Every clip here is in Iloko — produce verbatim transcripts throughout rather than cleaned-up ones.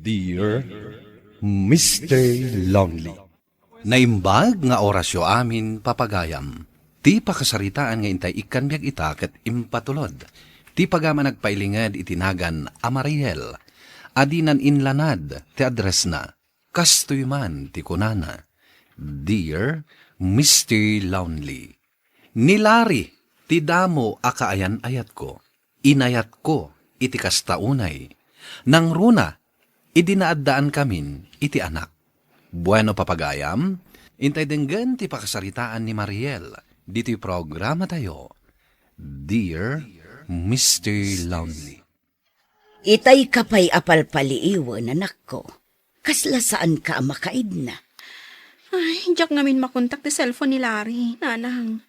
Dear Mister Lonely. Naimbag nga orasyo amin, papagayam. Ti pakasaritaan nga intay ikkan biag ita ket impatulod. Ti pagayam a nagpailinged iti nagan a Mariel. A dinan inlanad ti addressna. Kastoy man ti kunana, "Dear Mister Lonely, ni Larry ti damo a kaayan-ayatko. Inayatko iti kasta unay. Nangruna, idi naaddaankamin iti anak." Bueno, papagayam, intay denggen ti pakasaritaan ni Mariel ditoy programatayo, Dear Mister Lonely. Itay ka pay a palpaliiwen, anakko. Kasla saanka a makaidna. Ay, diak ngamin makontak ti cellphone ni Larry, nanang.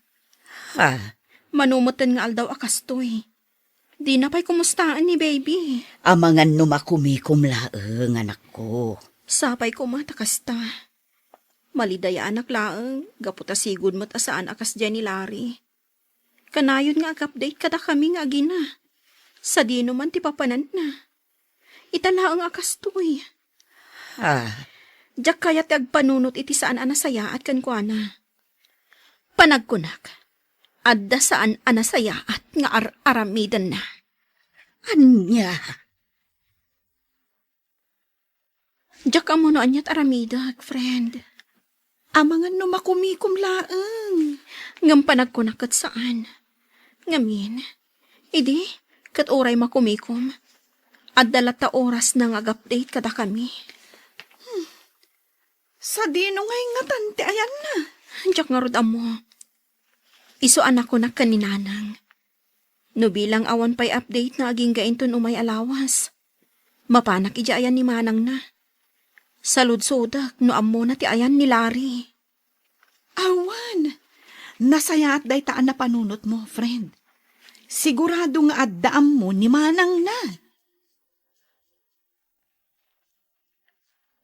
Ha? Mano metten nga aldaw a kastoy. Dina pay kumustaen ni baby. Amangan no makumikom laeng, anakko. Sapay koma ta kasta. Malidayaanak laeng, gapu ta sigud met a saan a kasdiay ni Larry. Kanayon nga ag-update kadakami nga agina. Sadino man ti papananna? Ita laeng a kastoy. Ah. Diak kayat ti agpanunot iti saan a nasayaat kenkuana. Panagkunak, adda saan a nasayaat nga ar-aramidenna. Ania? Diak ammo no aniat aramidek, friend. Amangan no makumikom laeng. Ngem panagkunak ket saan. Ngamin, idi, ket uray makumikom, adda latta orasna nga ag-update kadakami. Hmm. Sadino ngay ngatan ti ayanna? Diak ngarud ammo. Isu a nakunak ken ni Nanang. No bilang awan pay update na agingga inton umay a lawas, mapanak idiay ayan ni manangna. Saludsodak no ammona ti ayan ni Larry. Awan! Nasayaat dayta a napanunotmo, friend. Sigurado nga adda ammo ni manangna.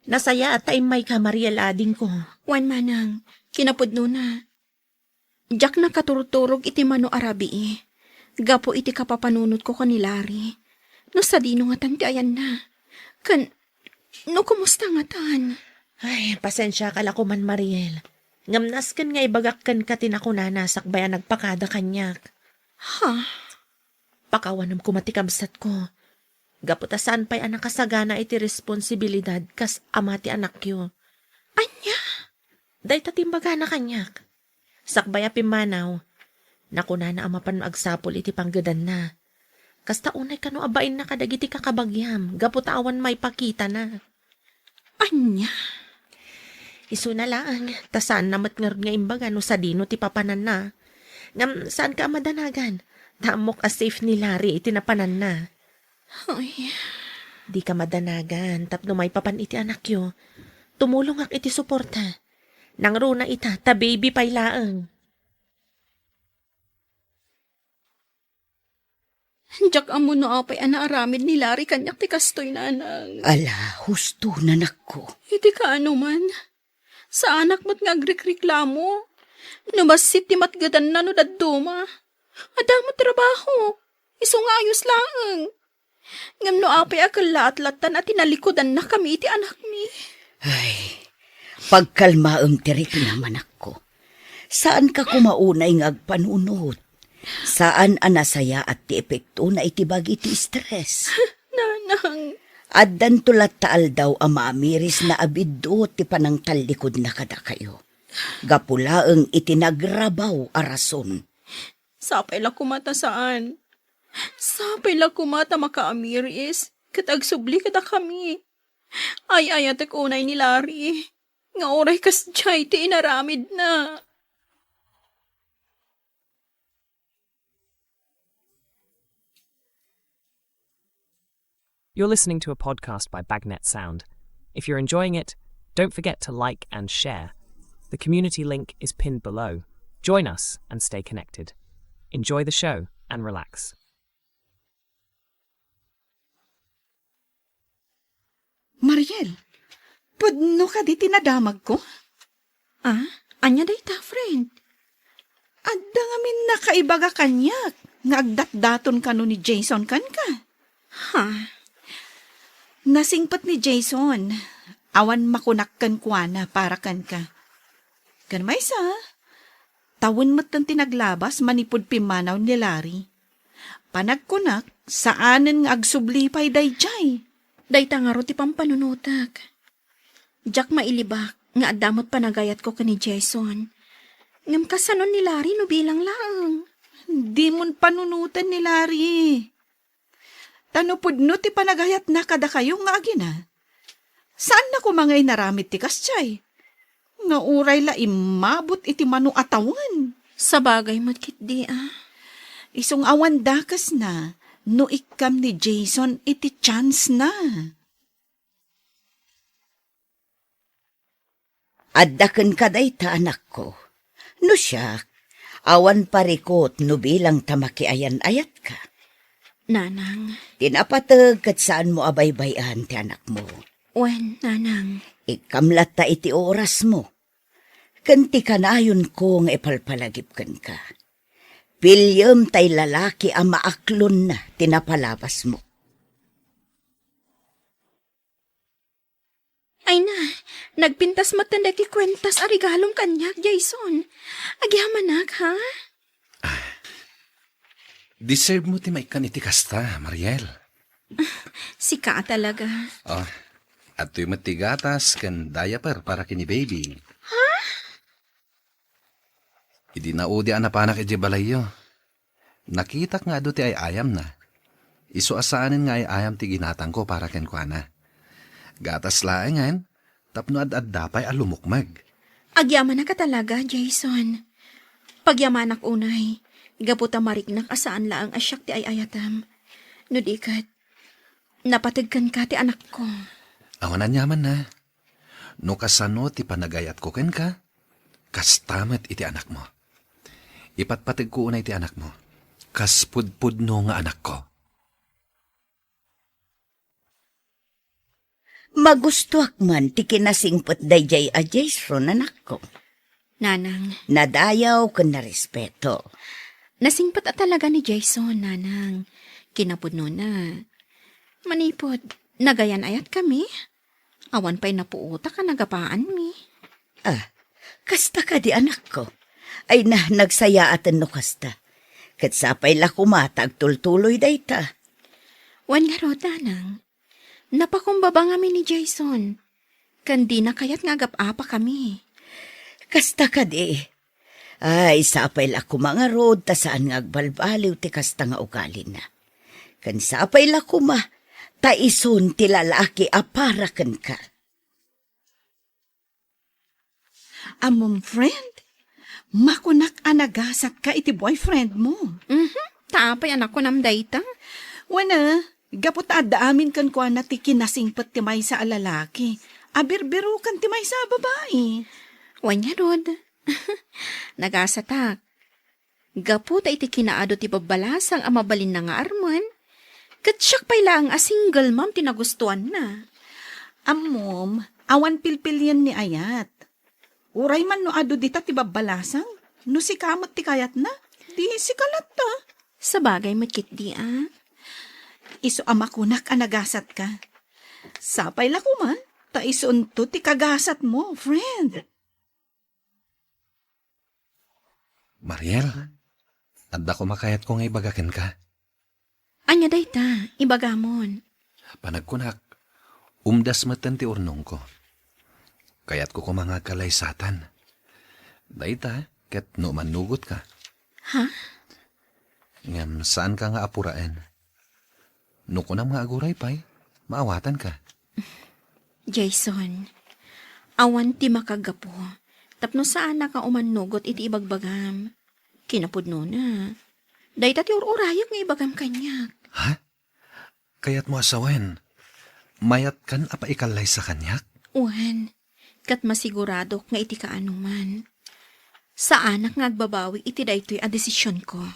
Nasayaat ta immayka, Mariel, adingko. Wen manang, kinapudnona. Diak nakaturturog iti mano a rabii, gapu iti kapapanunotko ken ni Larry. No sadino ngatan ti ayanna? Ken, no kumusta ngatan? Ay, pasensiaka la koman, Mariel. Ngem nasken nga ibagak kenka ti nakunana sakbay a nagpakada kaniak. Ha? Pakawanem koma ti kabsatko. Gapu ta saan pay a nakasagana iti responsibilidad kas ama ti anakyo. Ania? Dayta ti imbagana kaniak. Sakbay a pimmanaw, nakunana a mapan agsapul iti panggedanna. Kasta unay kano a bainna kadagiti kakabagiam, gapu ta awan maipakitana. Ania? Isuna laeng, ta saanna met ngarud nga imbaga no sadino ti papananna. Ngem saanka a madanagan, ta ammok a safe ni Larry iti napananna. Ay. Dika madanagan tapno maipapan iti anakyo. Tumulongak iti suporta. Nangruna ita, ta baby pay laeng. Diak ammo no apay a naaramid ni Larry kaniak ti kastoy, nanang. Ala, husto, nanakko. Iti kaano man, saanak met nga agrikriklamo. No bassit ti matgedanna no dadduma, adda met trabaho. Isu nga ayos laeng. Ngem no apay a kellaat lattan a tinalikudanna kami iti anakmi? Ay, pagkalmaem ti riknam, anakko. Saanka koma unay nga agpanunot. Saan a nasayaat ti epektona iti bagi ti stress. Nanang. Addanto latta aldaw a maamirisna a biddut ti panangtallikudna kadakayo. Gapu laeng iti nagrabaw a rason. Sapay la koma ta saan. Sapay la koma ta makaamiris ket agsubli kadakami. Ay-ayatek unay ni Larry nga uray kasdiay ti inaramidna. You're listening to a podcast by Bagnet Sound. If you're enjoying it, don't forget to like and share. The community link is pinned below. Join us and stay connected. Enjoy the show and relax. Mariel, pudno kadi ti nadamagko? Ah, ania dayta, friend? Adda ngamin nakaibaga kaniak nga agdatdaton kano ni Jason kenka. Ha? Nasingpet ni Jason. Awan makunak kenkuana para kenka. Ken maysa, tawen metten ti naglabas manipud pimmanaw ni Larry. Panagkunak, saanen nga agsubli pay daydiay. Dayta ngarud ti pampanunotek. Diak mailibak nga adda met panagayatko ken ni Jason. Ngem kasano ni Larry no bilang laeng? Dimon panunoten ni Larry. Ta no pudno ti panagayatna kadakayo nga agina, saanna koma nga inaramid ti kasdiay? Nga uray la immabot iti mano a tawen. Sabagay met ketdi, a. Isu nga awan dakesna no ikkam ni Jason iti chance na. Adda kenka dayta, anakko. No siak, awan parikut no bilang ta makiayan-ayatka. Nanang. Ti napateg ket saanmo a baybay-an ti anakmo. Wen, nanang. Ikkam latta iti orasmo. Ken ti kanayonko nga ipalpalagip kenka. Piliem tay lalaki a maaklonna ti napalabasmo. Ay na, nagpintas metten daytoy kuentas a regalom kaniak, Jason. Agyamanak, ha? Deserve mo ti maikkan iti kasta, Mariel. Sika a talaga. Oh, adtoy met ti gatas ken diaper para ken ni baby. Ha? Idi naudi a napanak idiay balayyo, nakitak nga adu ti ay-ayamna. Isu a saanen nga ay-ayam ti ginatangko para kenkuana. Gatas laengen, tapno ad-adda pay a lumukmeg. Agyamanak a talaga, Jason. Pagyamanak unay, gapu ta mariknak a saan laeng a siak ti ay-ayatem. No di ket, napateg kenka ti anakko. Awan aniamanna. No kasano ti panagayatko kenka, kasta met iti anakmo. Ipatpategko unay ti anakmo, kas pudpudno nga anakko. Magustoak man ti kinasingpet daydiay a Jason, anakko. Nanang. Nadayaw ken narespeto. Nasingpet a talaga ni Jason, nanang. Kinapudnona. Manipud, nagayan-ayatkami. Awan pay napuotak a nagapaanmi. Ah, kasta kadi, anakko? Ay na, nagsayaaten no kasta. Ket sapay la koma ta agtultuloy dayta. Wen ngarud, nanang. Napakumbaba ngamin ni Jason. Ken dina kayat nga agap-apakami. Kasta kadi. Ay, sapay la koma ngarud ta saan nga agbalbaliw ti kasta nga ugalina. Ken sapay la koma ta isun ti lalaki a para kenka. Ammom, friend, makunak a nagasatka iti boyfriend mo. Mhm. Ta apay a nakunam dayta? Wen a, gapu ta adda amin kenkuana ti kinasingpet ti maysa a lalaki a birbiroken ti maysa a babai. Wen ngarud. Nagasatak. Gapu ta iti kinaadu ti babbalasang a mabalinna nga armen, ket siak pay laeng a single mom ti nagustuanna. Ammom, awan pilpilien ni ayat. Uray man no adu dita ti babbalasang, no sika met ti kayatna, di sika latta. Sabagay met ketdi a. Isu a makunak a nagasatka. Sapay la koma, ta isunto ti kagasatmo, friend. Mariel, adda koma kayatko nga ibaga kenka. Ania dayta? Ibagamon. Panagkunak, umdas metten ti urnongko. Kayatko koma nga agkalaysatan. Dayta, ket no umannugotka. Ha? Ngem saanka nga apuraen. No kunam nga aguray pay, maawatanka. Jason, awan ti makagapu tapno saanak nga umannugot iti ibagbagam. Kinapudnona, dayta ti ur-urayek nga ibagam kaniak. Ha? Kayatmo a sawen, mayatkan a paikallaysa kaniak? Wen, ket masiguradok nga iti kaanoman, saanak nga agbabawi iti daytoy a desisionko.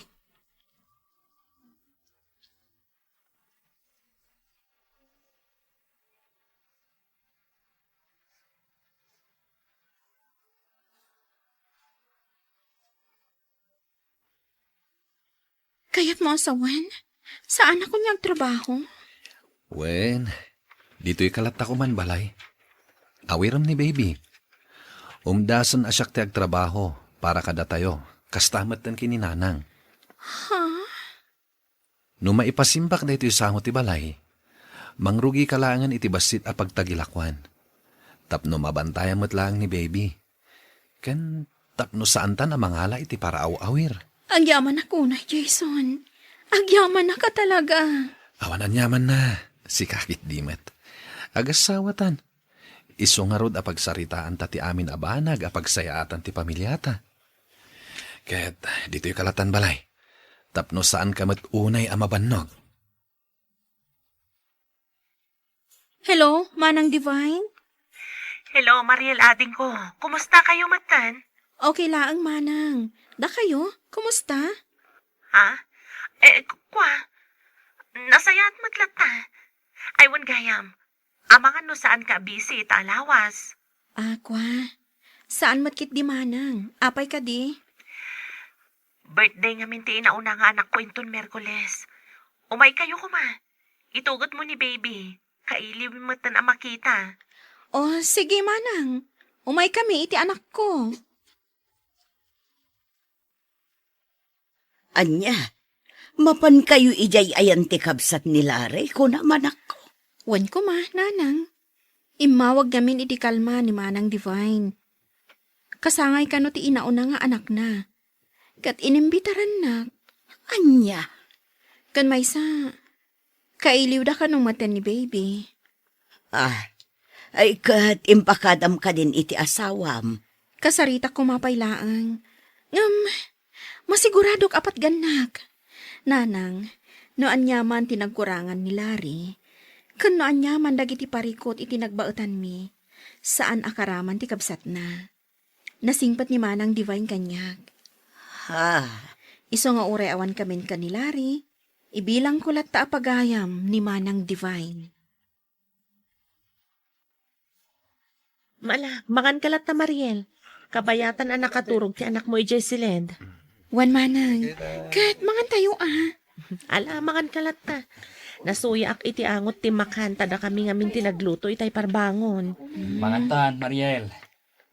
Kayatmo a sawen? Saanak nga agtrabaho? Wen, Ditoy ka latta koman balay. Awirem ni baby. Umdasen a siak ti agtrabaho para kadatayo. Kasta met ken ni nanang. Ha? No maipasimbak daytoy sango ti balay, mangrugika laengen iti bassit a pagtagilakoan. Tapno mabantayam met laeng ni baby. Ken tapno saantan a mangala iti paraaw-awir. Agyamanak unay, Jason. Agyamanak a talaga. Awan aniamanna. Sika ketdi met. Agasawatan. Isu ngarud a pagsaritaanta ti amin a banag a pagsayaatan ti pamiliata. Ket ditoy ka lattan balay. Tapno saanka met unay a mabannog. Hello, Manang Divine? Hello, Mariel, adingko. Kumusta kayo metten? Okay laeng, Manang. Dakayo, kumusta? Ha? Eh, ku-, kwa? Nasayaat met latta. Ay, wen gayam. Amangan no saanka a busy ita a lawas. Ah, kwa. Saan met ketdi, Manang? Apay kadi? Birthday ngamin ti inauna nga anakko inton Miyerkules. Umaykayo koma. Itugot mo ni baby. Kailiw metten a makita. Oh, sige, Manang. Umaykami iti anakko. Ania? Mapankayo idiay ayan ti kabsat ni Larry, kunam, anakko? Wen koma, Nanang. Immawag ngamin iti kalma ni Manang Divine. Kasangay kano ti inauna nga anakna. Ket inimbitarannak. Ania? Ken maysa, kailiwda kano metten ni baby. Ah, ay ket impakadam kadin iti asawam. Kasaritak koma pay laeng. Ngem, masiguradok a patgannak. Nanang, no aniaman ti nagkurangan ni Larry, ken no aniaman dagiti parikut iti nagbaetanmi, saan a karaman ti kabsatna. Nasingpet ni Manang Divine kaniak. Ha? Isu nga uray awankamin ken ni Larry, ibilangko latta a pagayam ni Manang Divine. Mala, mangan ka latta, Mariel. Kabayatan a nakaturog ti anakmo idiay siled. Wen, Manang. Ket mangan tayo, ah. Ala, mangan ka latta. Nasuyaak iti angot ti makan, ta dakami ngamin ti nagluto itay parbangon. Mangantan, Mariel.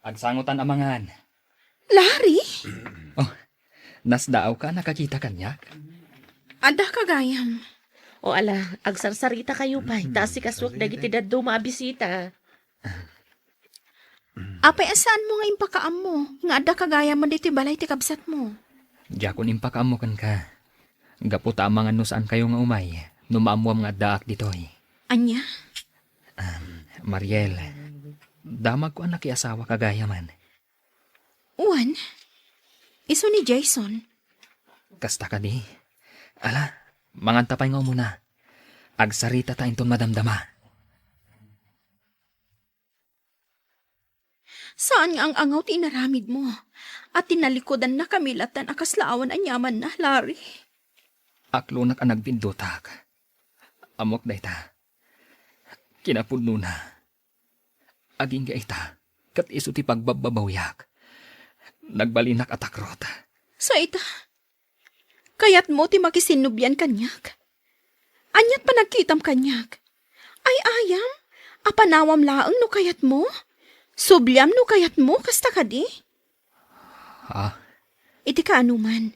Agsangotan a mangan. Larry? Oh, nasdaawka a nakakita kaniak? Adda ka gayam. O ala, agsarsaritakayo pay, ta asikasuak dagiti dadduma a bisita. Apay a saanmo nga impakaammo nga adda ka gayam ditoy balay ti kabsatmo? Diakon impakaammo kenka. Gapu ta amangan no saankayo nga umay, no maammuam nga addaak ditoy. Ania? Um, Mariel, damagko a nakiasawa ka gayamen. Wen, isu ni Jason. Kasta kadi? Ala, manganta pay nga umuna. Agsaritata inton madamdama. Saan nga ang-angaw ti inaramidmo, a tinallikudannakami lattan a kasla awan aniamanna, Larry. Aklonak a nagbiddutak. Ammok dayta. Kinapudnona. Agingga ita, ket isu ti pagbabbabawiak. Nagbalinak a takrot. Sa ita, kayatmo ti makisinnublian kaniak? Aniat panagkitam kaniak? Ay-ayam, apanawam laeng no kayatmo? Subliam no kayatmo, kasta kadi? Ha? Iti kaanoman,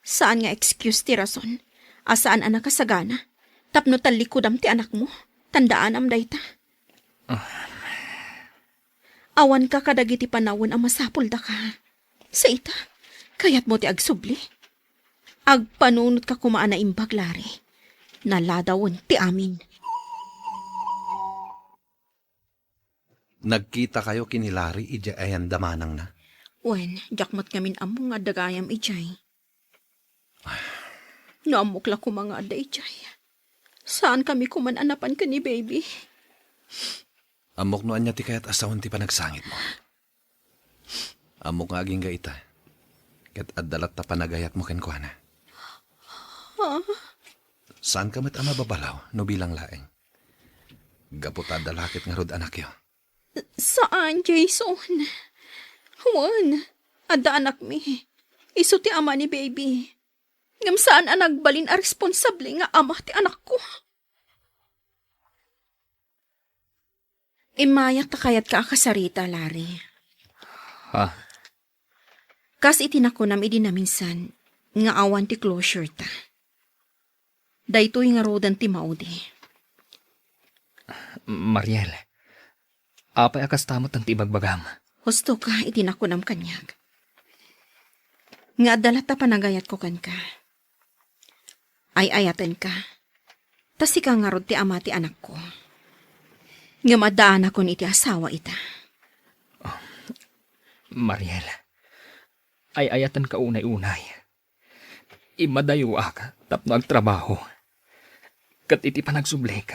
saan nga excuse ti rason a saan a nakasagana tapno tallikudam ti anakmo. Tandaanam dayta. Ah. Awanka kadagiti panawen a masapuldaka. Sa ita, kayatmo ti agsubli? Agpanunotka koma a naimbag, Larry. Naladawen ti amin. Nagkitakayo ken ni Larry idiay ayan da manangna? Wen, diak met ngamin ammo nga adda gayam idiay. No ammok la koma nga adda idiay, saankami koman a napan ken ni baby. Ammok no ania ti kayat a sawen ti panagsangitmo. Ammok nga agingga ita, ket adda latta panagayatmo kenkuana. Ah? Saanka met a mababalaw no bilang laeng. Gapu ta adda la ket ngarud anakyo. Saan, Jason. Wen, adda anakmi. Isu ti ama ni baby. Ngem saan a nagbalin a responsable nga ama ti anakko. Immayak ta kayatka a kasarita, Larry. Ha? Kas iti nakunam idi naminsan, nga awan ti closure ta. Daytoy ngaruden ti maudi. Mariel, apay a kasta met ti ibagbagam? Husto ka iti nakunam kaniak. Nga adda latta panagayatko kenka. Ay-ayatenka. Ta sika ngarud ti ama ti anakko. Ngem addaanakon iti asawa ita. Mariel, ay-ayatenka unay-unay. Immadayoak tapno agtrabaho. Ket iti panagsublik,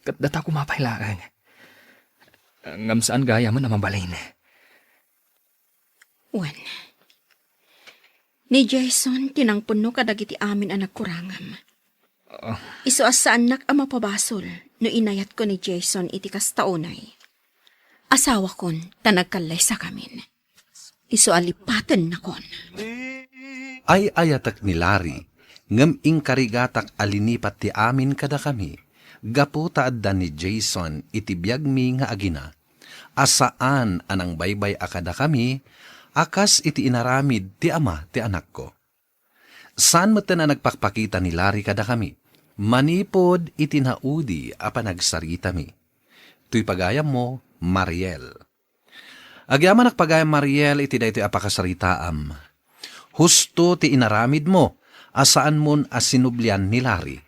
ket data koma pay laeng. Ngem saan gayamen a mabalin. Wen, ni Jason ti nangpunno kadagiti amin a nagkurangam. Ah. Isu a saannak a mapabasol no inayatko ni Jason iti kasta unay. Asawakon ta nagkallaysakamin. Isu a lipatennakon. Ay-ayatek ni Larry, ngem inkarigatak a linipat ti amin kadakami, gapu ta adda ni Jason iti biagmi nga agina, a saan a nangbaybay-a kadakami, a kas iti inaramid ti ama ti anakko. Saan metten a nagpakpakita ni Larry kadakami, manipud iti naudi a panagsaritami. Toy pagayammo, Mariel. Agyamanak pagayam, Mariel, iti daytoy a pakasaritaam. Husto ti inaramidmo a saanmon a sinublian ni Larry.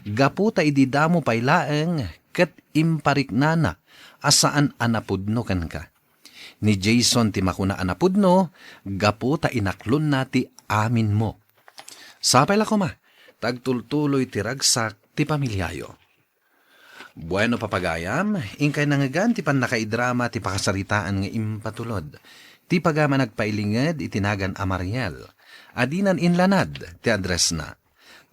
Gapu ta idi damo pay laeng ket impariknana a saan a napudno kenka. Ni Jason ti makuna a napudno gapu ta inaklonna ti aminmo. Sapay la koma, ta agtultuloy ti ragsak ti pamiliayo. Bueno, papagayam, inkay nangngegan ti pannakaidrama ti pakasaritaan nga impatulod. Ti pagayam a nagpailinged iti nagan a Mariel. Adinan inlanad ti addressna.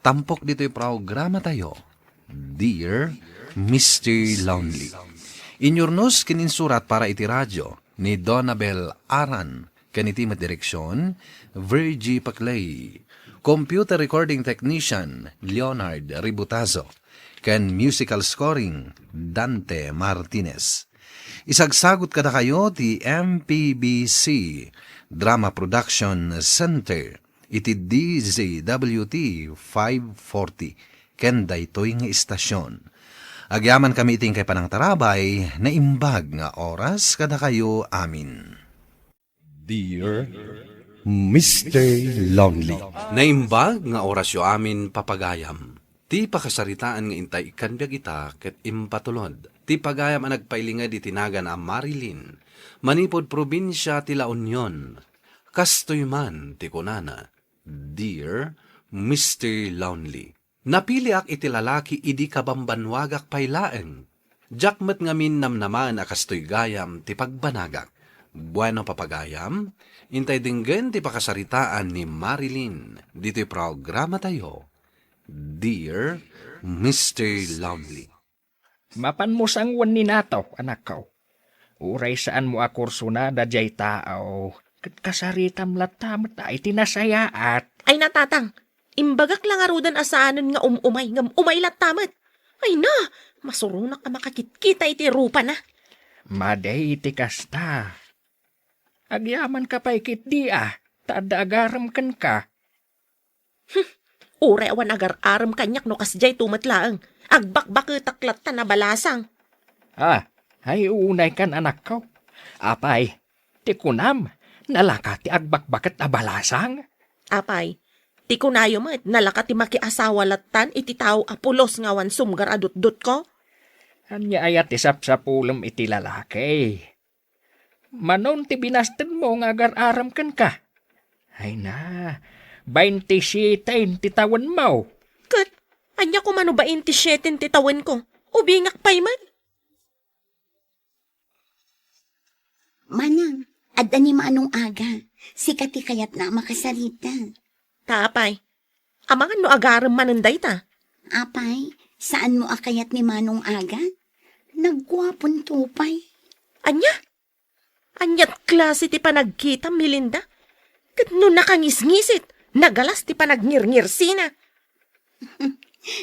Tampok ditoy programatayo, Dear Mister Lonely. Inyurnos ken insurat para iti radio ni Donabel Aran, ken iti met direksion, Virgie Paclay. Computer recording technician, Leonard Ributazo. Ken musical scoring, Dante Martinez. Isagsagut kadakayo ti M P B C Drama Production Center iti D Z W T five forty ken daytoy nga istasion. Agyamankami iti inkay panangtarabay, naimbag nga oras kadakayo amin. Dear Mister Lonely. Naimbag nga orasyo amin, papagayam. Ti pakasaritaan nga intay ikkan biag ita ket impatulod. Ti pagayam a nagpailinged iti nagan a Marilyn, manipud probinsia ti La Union. Kastoy man ti kunana, Dear Mister Lonely. Napiliak iti lalaki idi kabambannuagak pay laeng. Diak met ngamin namnamaen a kastoy gayam ti pagbanagak. Bueno, papagayam, intay denggen ti pakasaritaan ni Marilyn ditoy programatayo, Dear Mister Lonely. Mapanmo sanguen ni Nato, anakko. Uray saanmo a kursona daydiay tao, ket kasaritam latta met iti nasayaat. Ay, natatang, imbagak la ngaruden a saanen nga um-umay ngem umay latta met. Ay na, masuronak a makakitkita iti rupana. Madi ti kasta. Agyamanka pay ketdi a, ta adda agarem kenka. Hmm, uray awan agar-arem kaniak no kasdiay to met laeng. Agbakbaketak latta a balasang. Ah, ay, uunaykan, anakko. Apay, ti kunam, nalaka ti agbakbaket a balasang? Apay, ti kunayo met, nalaka ti makiasawa lattan iti tao a pulos nga awan sumgar a dutdotko? Ania aya ti sapsapulem iti lalaki? Manon ti binastedmo nga agar-arem kenka? Ay na, baintisiete ti tawenmo. Ket, ania koma no baintisiete ti tawenko? Ubingak pay met. Manang, adda ni Manong Aga. Sika ti kayatna a makasarita. Ta apay, amangan no agarem manen dayta? Apay, saanmo a kayat ni Manong Aga? Nagguapon to pay. Ania? Aniat klase ti panagkitam, Melinda? Ket no nakangisngisit, nagalas ti panagngirngirsina.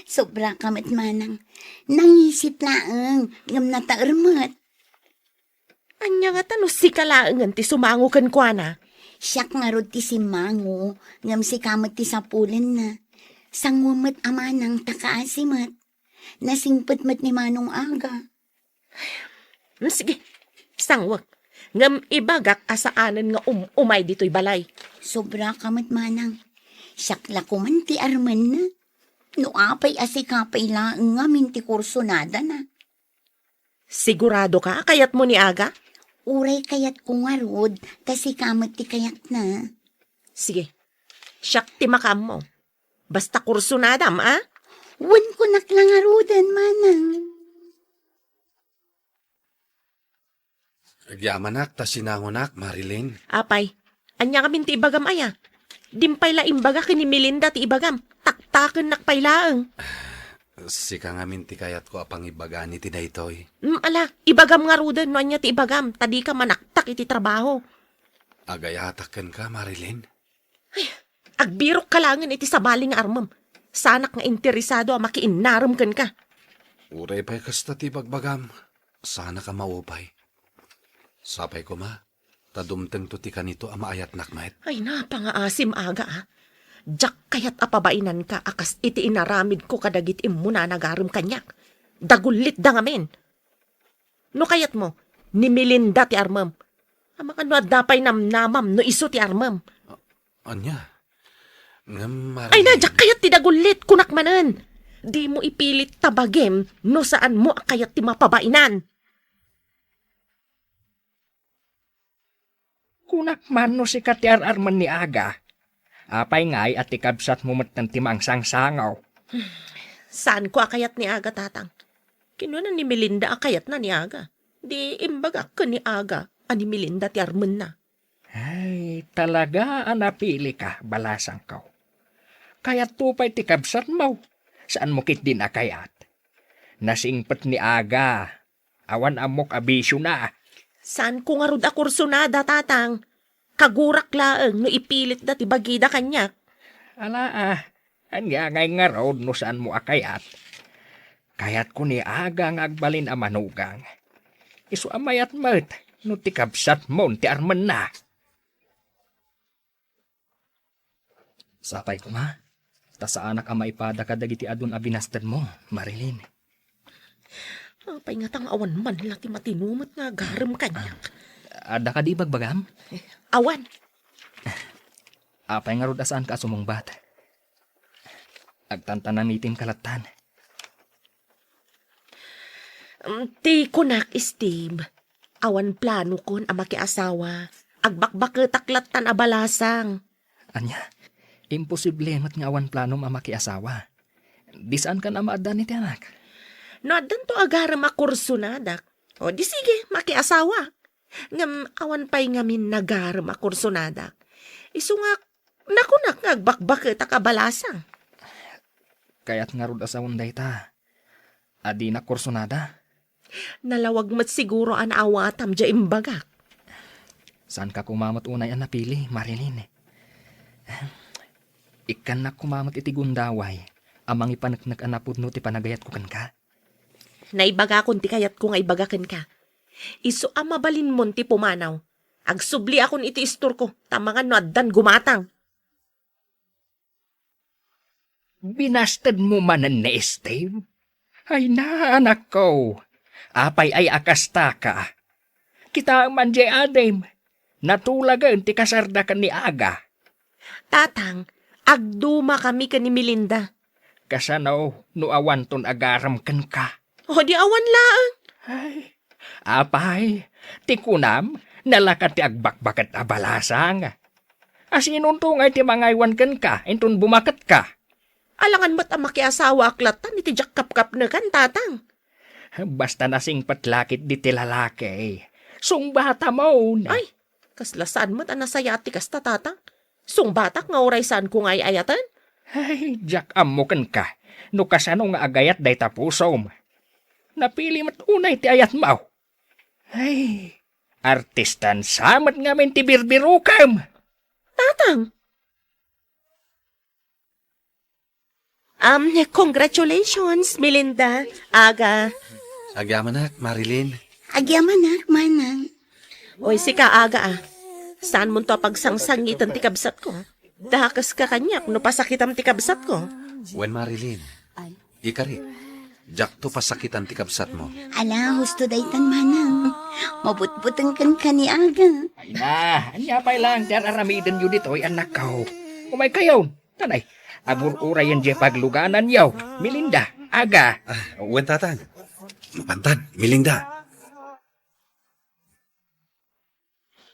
Sobra ka met, Manang. Nangisit laeng, ngem nataer met. Ania ngata no sika laengen ti sumango kenkuana? Siak ngarud ti simmango, ngem sika met ti sapulenna. Sanguem met a manang ta kaasi met. Nasingpet met ni Manong Aga. Hmm, sige, sanguek. Ngem ibagak a saanen nga um-, umay ditoy balay. Sobra ka met, Manang. Siak la koman ti armenna. No apay a sika pay laeng ngamin ti kursunadana. Sigurado ka a kayatmo ni Aga? Uray kayatko ngarud, ta sika met ti kayatna. Sige, siak ti makaammo. Basta kursunadam, a? Wen, kunak la ngaruden, Manang. Agyamanak ta sinangonak, Marilyn. Apay, ania ngamin ti ibagam aya? Dimpay la imbaga ken ni Melinda ti ibagam. Taktakennak pay laeng. Sika ngamin ti kayatko a pangibagani ti daytoy. Mm, ala, ibagam ngaruden no ania ti ibagam, ta dika manaktak iti trabaho. Agayatak kenka, Marilyn. Ay, agbirok ka laengen iti sabali nga armem. Saanak nga interesado a makiinnarem kenka. Uray pay kasta ti bagbagam, saanak a maupay. Sapay koma, ta dumtengto ti kanito a maayatnak met. Ay, napangaasim, Aga, a. Diak kayat a pabainanka a kas iti inaramidko kadagiti immuna a nagarem kaniak. Dagullitda ngamin. No kayatmo, ni Melinda ti armem. Amangan no adda pay namnamam no isu ti armem. A-, ania? Ngem, Marilyn. Ay, na, diak kayat ti dagullit, kunak manen. Dimo ipilit ta bagim no saanmo a kayat ti mapabainan. Kunak man no sika ti ar-armen ni Aga. Apay ngay a ti kabsatmo metten ti mangsangsangaw? Saanko a kayat ni Aga, Tatang. Kinuna ni Melinda a kayatna ni Aga. Di imbagak ken ni Aga a ni Melinda ti armenna. Ay, talaga a napilika, balasangko. Kayatto pay ti kabsatmo. Saanmo ketdin a kayat? Nasingpet ni Aga. Awan ammok a bisiona. Saanko ngarud a kursunada, Tatang. Kagurak laeng no ipilitda ti bagida kaniak. Ala, a, ania ngay ngarud no saanmo a kayat? Kayatko ni Aga nga agbalin a manugang. Isu a mayat met no ti kabsatmon ti armenna. Sapay koma, ta saanak a maipada kadagiti adun a binastedmo, Marilyn. Apay ngata nga awan man la ti matino met nga agarem kaniak? Adda kadi bagbagam? Awan. Apay ngarud a saanka a sumungbat? Agtantanamitim ka lattan. Mm, ti kunak, Steve, awan planokon a makiasawa. Agbakbaketak lattan a balasang. Ania? Imposible met nga awan planom a makiasawa. Di saankan a maaddan iti anak? No addanto agarem a kursonadak, o di sige, makiasawa. Ngem awan pay ngamin nagarem a kursonadak. Isu nga, nakunak nga agbakbaketak a balasang. Kayat ngarud a sawen dayta a dinak kursonada? Nalawag met siguro a naawatam diay imbagak. Saanka koma met unay a napili, Marilyn. Ikkannak koma met iti gundaway a mangipaneknek a napudno ti panagayatko kenka. Naibagakon ti kayatko nga ibaga kenka. Isu a mabalinmon ti pumanaw. Agsubliakon iti istorko, ta amangan no addan gumatang. Binastedmo manen ni Steve? Ay na, anakko. Apay ay a kastaka? Kitaem man diay adim. Natulagen ti kasarda ken ni Aga. Tatang, agdumakami ken ni Melinda. Kasano no awanton agarem kenka? O, di awan laeng. Ay, apay, ti kunam, nalaka ti agbakbaket a balasang. Asinonto ngay ti mangaywan kenka inton bumaketka? Alangan met a makiasawaak lattan iti diak kapkapnekan, Tatang. Basta nasingpet la ketdi ti lalaki, sungbatamon. Ay, kasla saan met a nasayaat ti kasta, Tatang. Sungbatak nga uray saanko nga ay-ayaten. Ay, diak ammo kenka no kasano nga agayat dayta pusom. Napili met unay ti ayatmo. Ay, artistan sa met ngamin ti birbirokem. Tatang! Um, congratulations, Melinda, Aga. Agyamanak, Marilyn. Agyamanak, Manang. Oy, sika, Aga, a. Saanmonto a pagsangsangiten ti kabsatko. Dakeska kaniak no pasakitam ti kabsatko. Wen, Marilyn, ikarik, diakto pasakitan ti kabsatmo. Ala, husto daytan, manang. Mabutbuteng kenka ni Aga. Ay na, ania pay laeng ti ar-aramidenyo ditoy, annakko? Umaykayo. Tanay, agur-urayen diay paglugananyo. Melinda, Aga. Ah, wen, tatang. Mapantan, Melinda.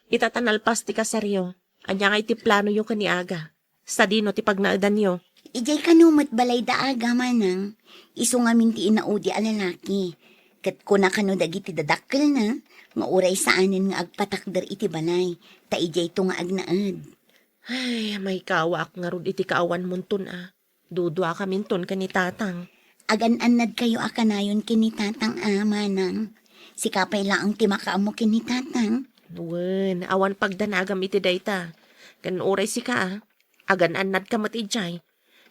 Ita ta nalpas ti kasaryo, ania ngay ti planoyo ken ni Aga? Sadino ti pagnaedanyo? Idiay kano met balayda, Aga, manang. Isu ngamin ti inaudi a lalaki. Ket kuna kano dagiti dadakkelna nga uray saanen nga agpatakder iti balay, ta idiayto nga agnaed. Ay, maikawaak ngarud iti kaawanmonton a. Duduakaminton ken ni Tatang. Agan-annadkayo a kanayon ken ni Tatang a, manang. Sika pay laeng ti makaammo ken ni Tatang. Wen, awan pagdanagam iti dayta. Ken uray sika a, agan-annadka met idiay.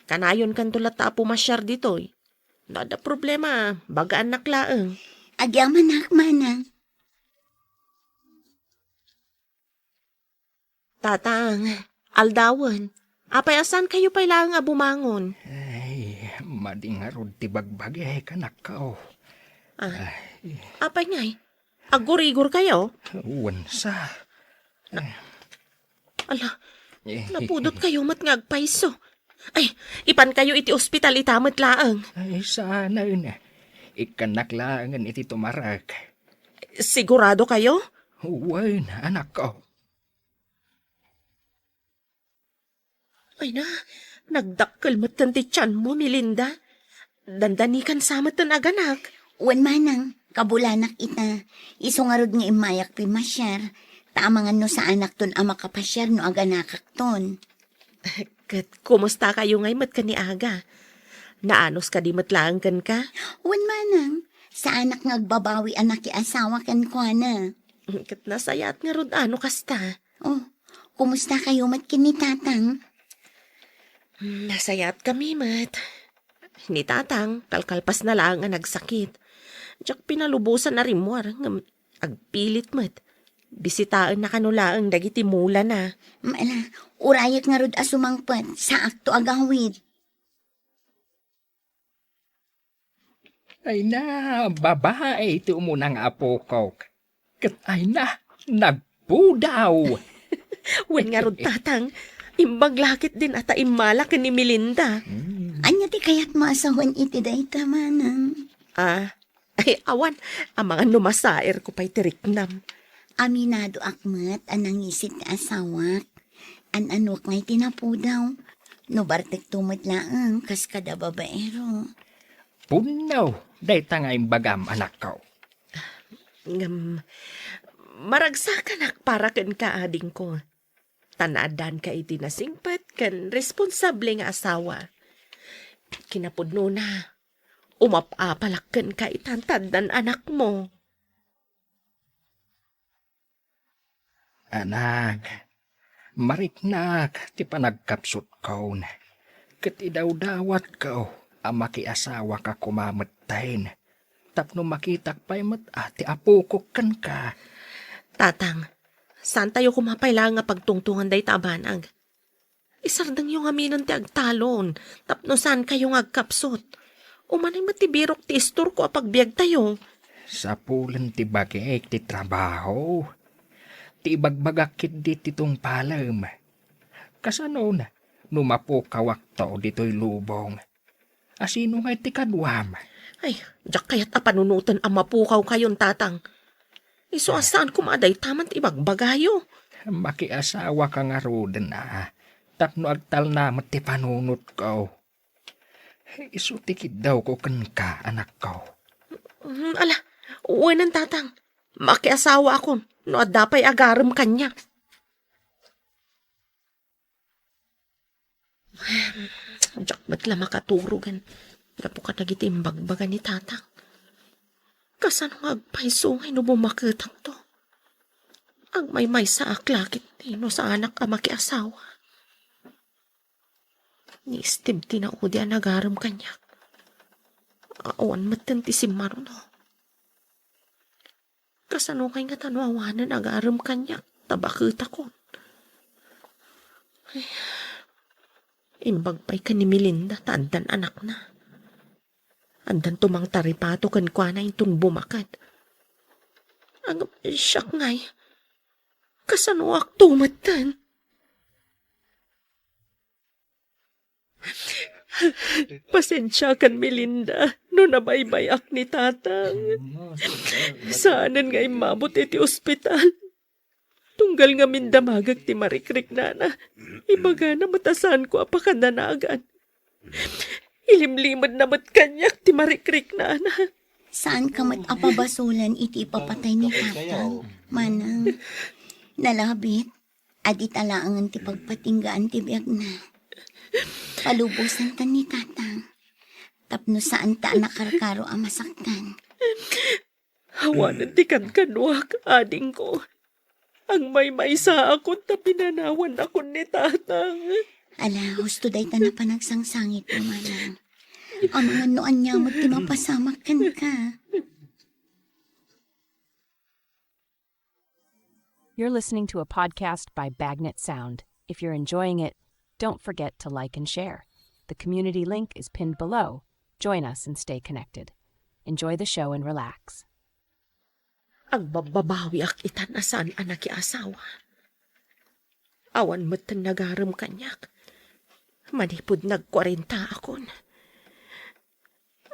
Kanayonkanto latta a pumasiar ditoy. No adda problema, bagaannak laeng. Agyamanak, manang. Tatang, aldawen. Apay a saankayo pay laeng a bumangon? Ay, madi ngarud ti bagbagik, anakko. Ah, ay. Apay ngay? Aggurigorkayo? Wen sa. Ala, eh, napudotkayo met nga agpayso. Ay, ipankayo iti ospital ita met laeng. Ay, saanen. Ikkannak laengen iti tumarek. Siguradokayo? Wen, anakko. Ay na, nagdakkel metten ti tianmo, Melinda. Dandanikan sa metten aganak. Wen manang, kabulanak ita. Isu ngarud nga immayak pimasiar. Ta amangan no saanakton a makapasiar no aganakakton. Ket kumustakayo ngay met ken ni Aga? Naanos kadi met laeng kenka? Wen manang, saanak nga agbabawi a nakiasawa kenkuana. Ket nasayaat ngarud a no kasta. Oh, kumustakayo met ken ni Tatang? Hmm, nasayaatkami met. Ni Tatang, kalkalpasna laeng a nagsakit. Diak pinalubosan a rimmuar, ngem agpilit met. Bisitaenna kano laeng dagiti mulana. Mm, ala, urayek ngarud a sumangpet, saakto agawid. Ay na, babae ti umuna nga apokok. Ket ay na, nagpudaw. Wen ngarud, Tatang, imbag la ketdin a ta immala ken ni Melinda. Hmm. Ania ti kayatmo a sawen iti dayta, manang? Ah, ay, awan, amangan no masaerko pay ti riknam. Aminadoak met a nangisit ti asawak. An-anuak ngay ti napudaw. No bartekto met laeng, kas kada babaero. Punno, dayta nga imbagam, anakko. Ngem, maragsakanak para kenka, adingko. Ta naaddanka iti nasingpet ken responsable nga asawa. Kinapudnona, umap-apalak kenka ita ta addan anakmo. Anak, mariknak ti panagkapsutkon, ket idawdawatko a makiasawaka koma metten, tapno makitak pay met a ti apokok kenka. Tatang, saantayo koma pay laeng nga pagtungtongan dayta a banag. Isardengyo ngaminen ti agtalon, tapno saankayo nga agkapsut. Umanay met ti birok ti istorko a pagbiagtayo. Sapulen ti bagik ti trabaho. Ti ibagbagak ketdi ti tungpalem. Kasanon, no mapukawakto ditoy lubong. A sino ngay ti kaduam? Ay, diak kayat a panunoten a mapukawkayon, Tatang. Isu a saan koma a dayta man ti ibagbagayo. Makiasawaka ngaruden a, tapno agtalna met ti panunotko. Isu ti kiddawko kenka, anakko. Mm, ala, wenen, Tatang. Makiasawaakon no adda pay agarem kaniak. Diak met la makaturogen gapu kadagiti imbagbaga ni Tatang. Kasano nga agpayso ngay no bumaketangto? Agmaymaysaak la ketdi no saanak a makiasawa. Ni Steve ti naudi a nagarem kaniak. Awan metten ti simmaruno. Kasano kay nga ta no awanen agarem kaniak ta baketakon? Ay, imbag pay ken ni Melinda ta addan anakna. Addan tumangtaripato kenkuana inton bumaket. Ngem siak ngay, kasanoak to metten? Pasensiakan, Melinda, no nabaybay-ak ni Tatang. Saanen nga immabot iti ospital. Tunggal ngamin damagek ti marikriknana, ibagana met a saanko a pakadanagan. Ilimlimedna met kaniak ti marikriknana. Saanka met a pabasolen iti ipapatay ni Tatang, Manang. Nalabit, adita laengen ti pagpatinggaan ti biagna. Palubosantan ni Tatang, tapno saanta a nakarkaro a masaktan. Awanen ti kankanoak, adingko. Agmaymaysaakon ta pinanawannakon ni Tatang. Ala, husto dayta a panagsangsangitmo, Manang. Amangan no ania met ti mapasamak kenka. You're listening to a podcast by Bagnet Sound. If you're enjoying it, don't forget to like and share. The community link is pinned below. Join us and stay connected. Enjoy the show and relax. Agbabbabawiak itan a saan a nakiasawa. Awan metten nagarem kaniak. Manipud nagkuarentaakon,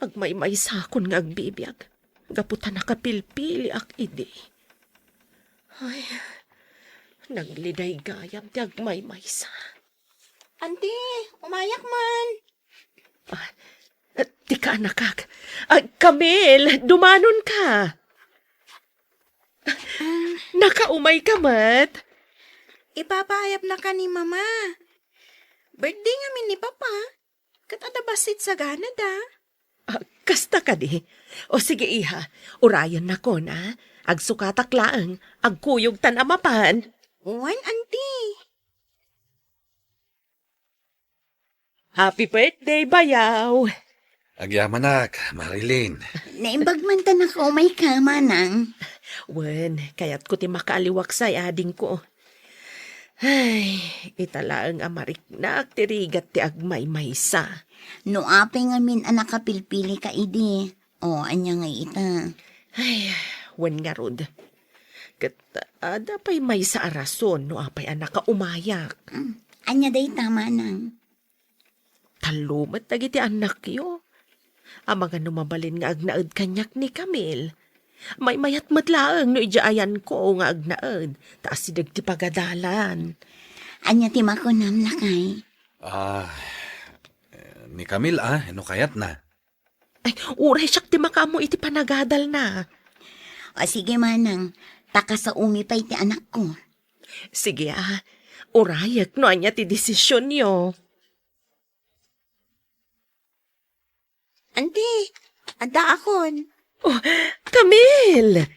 agmaymaysakon nga agbibiag gapu ta nakapilpiliak idi. Ay, nagliday gayam ti agmaymaysa. Anti, umayak man. Ah, ti kaanakak. Ah, Camille, dumanonka. Ah. Nakaumayka met? Ipapaayabnaka ni Mama. Birthday ngamin ni Papa. Ket adda bassit saganada. Ah, kasta kadi? O sige, iha, urayennakon, a. Agsukatak laeng, agkuyogtan a mapan. Wen, Anti. Happy birthday, bayaw! Agyamanak, Marilyn. Naimbag man ta nakaumayka, Manang. Wen, kayatko ti makaaliwaksay, adingko. Ay, ita laeng a mariknak ti rigat ti agmaymaysa. No apay ngamin a nakapilpilika idi, o, ania ngay ita? Ay, wen ngarud. Ket adda pay maysa a rason no apay a nakaumayak. Mm. Ania dayta, Manang? Tallo met dagiti annakyo. Amangan no mabalin nga agnaed kaniak ni Camille. Maymayat met laeng no idiay ayanko nga agnaed, ta asideg ti pagadalan. Ania ti makunam, lakay? Ah, ni Camille, a, no kayatna. Ay, uray siak ti makaammo iti panagadalna. O, sige, Manang. Ta kasaomi pay ti anakko. Sige, a. Urayek no ania ti desisionyo. Anti, addaakon. Oh, Camille!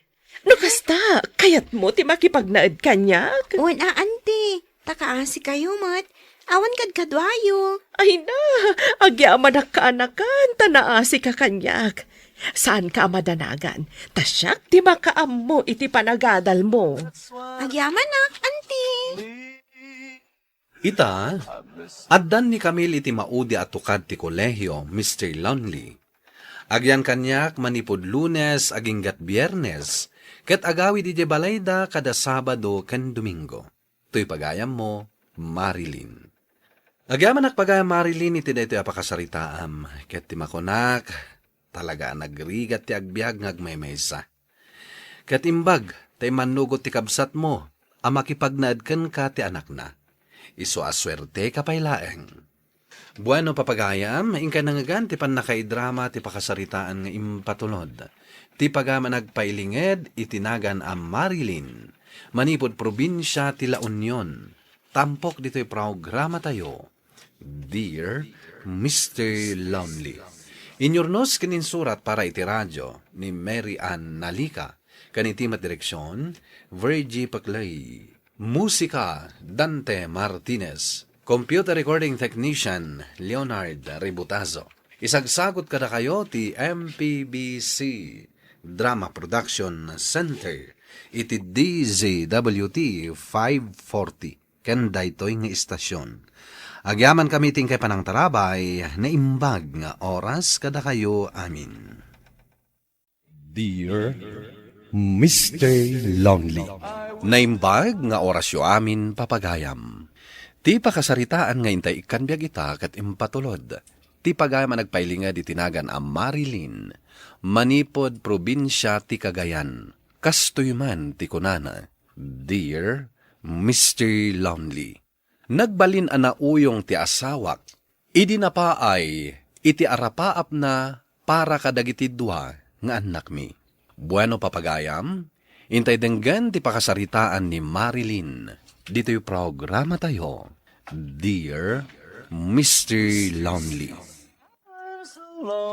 No kasta, kayatmo ti makipagnaed kaniak? Wen a, Anti. Ta kaasikayo met, awan kadkaduayo. Ay na, agyamanak kaanakan, ta naasika kaniak. Saanka a madanagan, ta siak ti makaammo iti panagadalmo. Agyamanak, Anti. Ita, addan ni Camille iti maudi a tukad ti kolehio, Mister Lonely. Agyan kaniak manipud Lunes aginggat Biernes, ket agawid idiay balayda kada Sabado ken Domingo. Toy pagayammo, Marilyn. Agyamanak pagayam, Marilyn, iti daytoy a pakasaritaam, ket ti makunak, talaga a nagrigat ti agbiag nga agmaymaysa. Ket imbag ta immannugot ti kabsatmo a makipagnaed kenka ti anakna. Isu a suerteka pay laeng. Bueno, papagayam, inkay nangngegan ti pannakaidrama ti pakasaritaan nga impatulod. Ti pagayam a nagpailinged iti nagan a Marilyn, manipud probinsia ti La Union. Tampok ditoy programatayo, Dear Mister Lonely. Inyurnos ken insurat para iti radio ni Mary Ann Nalica, ken iti met direksion, Virgie Paclay. Musika, Dante Martinez. Computer recording technician, Leonard Ributazo. Isagsagut kadakayo ti M P B C, Drama Production Center iti D Z W T five forty ken daytoy nga istasyon. Agyamankami ti inkay panangtarabay, naimbag nga oras kadakayo amin. Dear Mister Lonely. Naimbag nga orasyo amin, papagayam. Ti pakasaritaan nga intay ikkan biag ita ket impatulod ti pagayam a nagpailinged iti nagan a Marilyn, manipud probinsia ti Cagayan. Kastoy man ti kunana, "Dear Mister Lonely, nagbalin a nauyong ti asawak idi napaay iti arapaapna para kadagiti dua nga annakmi." Bueno, papagayam, intay denggen ti pakasaritaan ni Marilyn ditoy programatayo, Dear Mister Lonely.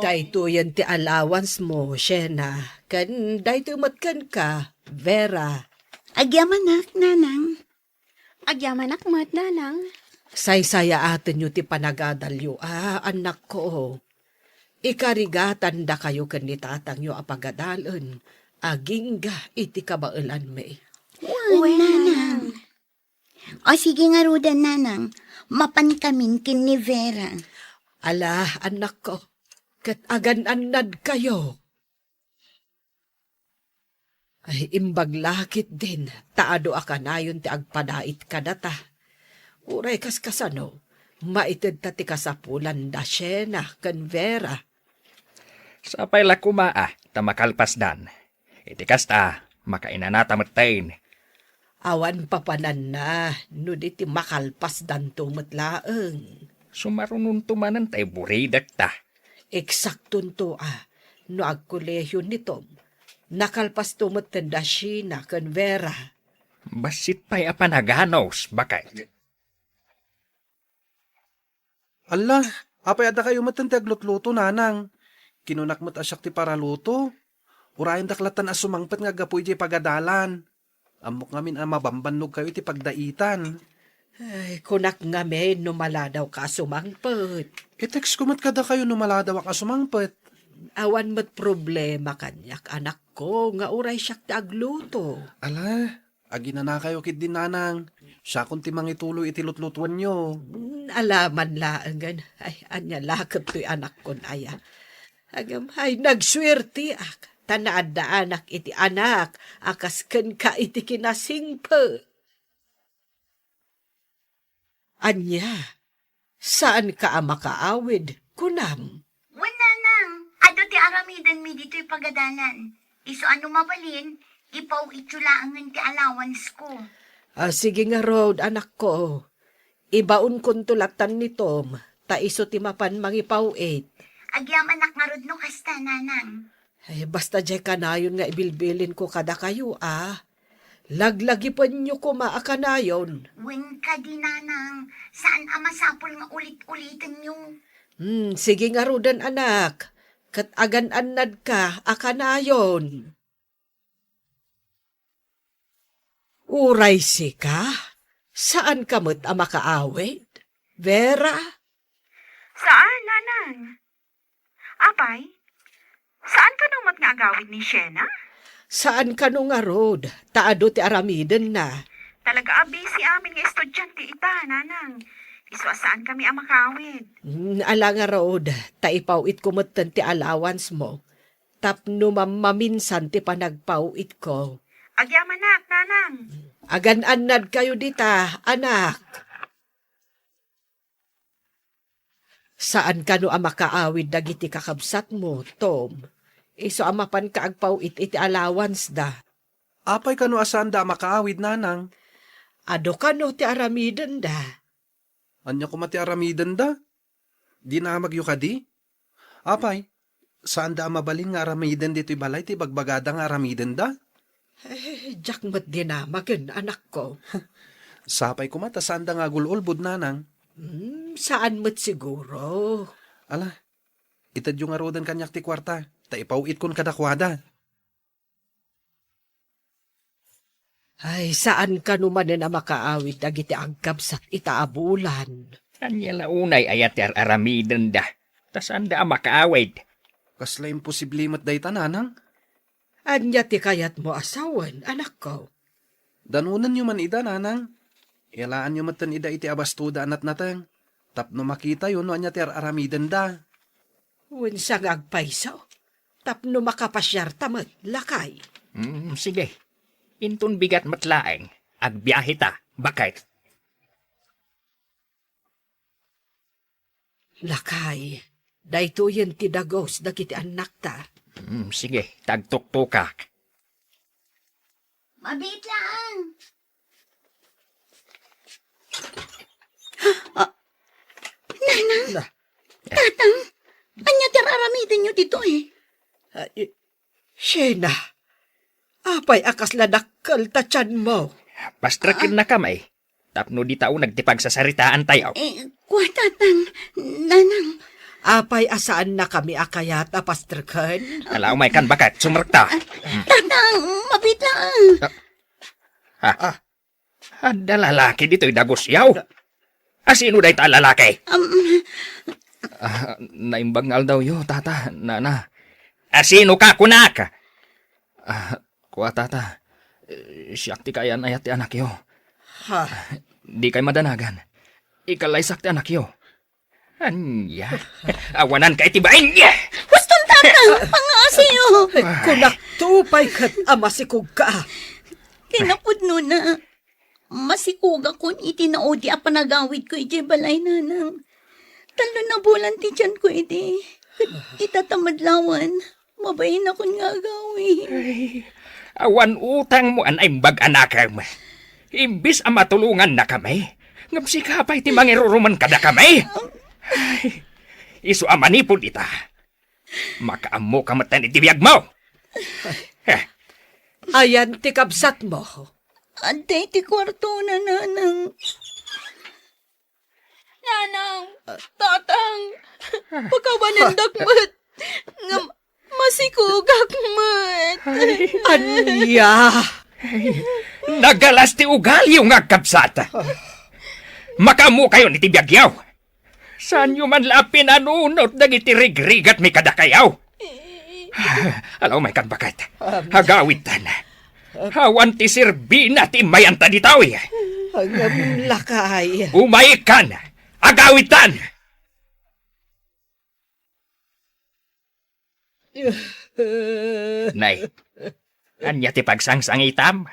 Daytoyen ti allowance mo, Shena, ken daytoy met kenka, Vera. Agyamanak, Nanang. Agyamanak met, Nanang. Saysayaatenyo ti panagadalyo, a, annakko. Ikarigatandakayo ken ni tatangyo a pagadalen agingga iti kabaelanmi. Wen, Wen, Nanang. Nanang. O, sige ngaruden, Nanang. Mapankamin ken ni Vera. Ala, annakko, ket agan-annadkayo. Ay, imbag la ketdin ta adu a kanayon ti agpadait kadata. Uray kaskasano, maitedta ti kasapulanda Shena ken Vera. Sapay la koma a ta makalpasdan. Iti kasta, makainanata metten. Awan papananna no di ti makalpasdanto met laeng. Sumarunonto manen tay buridekta. Eksaktonto a, no agkolehion ni Tom, nakalpasto metten da Shena ken Vera. Bassit pay a panaganos, baket. Alla, apay adda kayo metten ti aglutluto, Nanang? Kinunak met a siak ti paraluto. Urayendak lattan a sumangpet nga aggapu idiay pagadalan. Ammok ngamin a mabambannogkayo iti pagdaitan. Ay, kunak ngamin no maladawka a sumangpet. I-text ko met kadakayo no maladawak a sumangpet. Awan met problema kaniak, anakko, nga uray siak ti agluto. Ala, aginanakayo ketdi, Nanang. Siakon ti mangituloy iti lutlutuenyo. Mm, alaman laengen. Ay, ania laket toy anakkon aya. Agam, ay, nagsuertiak, ta naaddaanak iti anak a kas kenka iti kinasingpet. Ania? Saanka a makaawid, kunam? Wen, Nanang, adu ti aramidenmi ditoy pagadalan. Isu a no mabalin, ipaw-ityo laengen ti allowance ko. Ah, sige ngarud, anakko. Ibaonkonto lattan ni Tom, ta isu ti mapan mangipaw-it. Agyamanak ngarud no kasta, Nanang. Ay, basta diay kanayon nga ibilbilinko kadakayo, a. Laglagipenyo koma a kanayon. Wen kadi, Nanang, saan a masapul nga ulit-ulitenyo. Hmm, sige ngaruden, anak. Ket agan-annadka a kanayon. Uray sika, saanka met a makaawid, Vera? Saan, Nanang. Apay, saan kano met nga agawid ni Shena? Saan kano ngarud, ta adu ti aramidenna. Talaga a busy amin nga estudiante ita, Nanang. Isu a saan kami a makaawid. Hmm, ala ngarud, ta ipaw-itko metten ti allowance mo. Tapno mammaminsan ti panagpaw-itko. Agyamanak, Nanang. Agan-annadkayo dita, anak. Saan kano a makaawid dagiti kakabsatmo, Tom. Isu a mapanka agpaw-it iti allowance da. Apay kano a saanda a makaawid, Nanang? Adu kano ti aramidenda. Ania koma ti aramidenda? Dinamagyo kadi? Apay, saanda a mabalin nga aramiden ditoy balay ti ibagbagada nga aramidenda? Eh, diak met dinamagen, anakko. Sapay koma ta saanda nga agul-ulbod, Nanang. Hmm, saan met siguro. Ala, itedyo ngaruden kaniak ti kuarta, ta ipaw-itkon kadakuada. Ay, saan kano manen a makaawid dagiti agkabsat ita a bulan? Ania la unay aya ti ar-aramidenda? Ta saanda a makaawid. Kasla imposible met dayta, Nanang. Ania ti kayatmo a sawen, anakko? Danonenyo man ida, nanang. Ilaanyo metten ida iti abastoda a natnateng, tapno makitayo no ania ti ar-aramidenda. Wen sa nga agpayso, tapno makapasiarta met, lakay. Mm, sige. Inton bigat met laeng, agbiaheta, baket. Lakay, daytoyen ti dagus dagiti annakta. Mm, sige, tagtuktokak. Mabiit laeng. Ah, Nanang, Na. Tatang, ania ti ar-aramidenyo ditoy? Ah, i-, Shena, apay a kasla dakkel ta tianmo? Pastrekennakami, tapno dita uneg ti pagsasaritaantayo. Eh, kua, Tatang, Nanang. Apay a saannakami a kayat a pastreken? Ala, umaykan, baket, sumrekta. Tatang, mabiit laeng. Ah. Ah. Adda lalaki ditoy dagusyo. Asino dayta a lalaki? Um, Ah, naimbag nga aldawyo, tata, nana. Asino ka, kunak? Ah, kua, tata. Eh, siak ti kayan-ayat ti anakyo. Ha? Di kay madanagan. Ikalaysak ti anakyo. Ania? Awanan ka iti bain niya! Huston, Tatang! Pangaasiyo! Kunak to, pay ket a masikog ka. Kinapudnona, masikogakon iti naudi a panagawidko idiay balay, Nanang. Tallo na bulan ti tianko idi. Ket ita ta madlawan, mabainakon nga agawid. Ay, awan utangmo a naimbag a nakem. Imbes a matulongannakami, ngem sika pay ti mangiruruman kadakami. Ay, isu a manipud ita, makaammoka metten iti biagmo. Eh. Ayan ti kabsatmo? Adda iti kuartona, Nanang. Nanang, Tatang, pakawanendak met. Ngem masikogak met. Ania? Nagalas ti ugalyo nga agkabsat. Makaammokayon iti biagyo. Saanyo man la a pinanunot dagiti rigrigatmi kadakayo. Ala, umaykan, baket. Agawidtan. Awan ti serbina ti immayanta ditoy. Ngem lakay. Umaykan. Agawidtan. Nay, ania ti pagsangsangitam?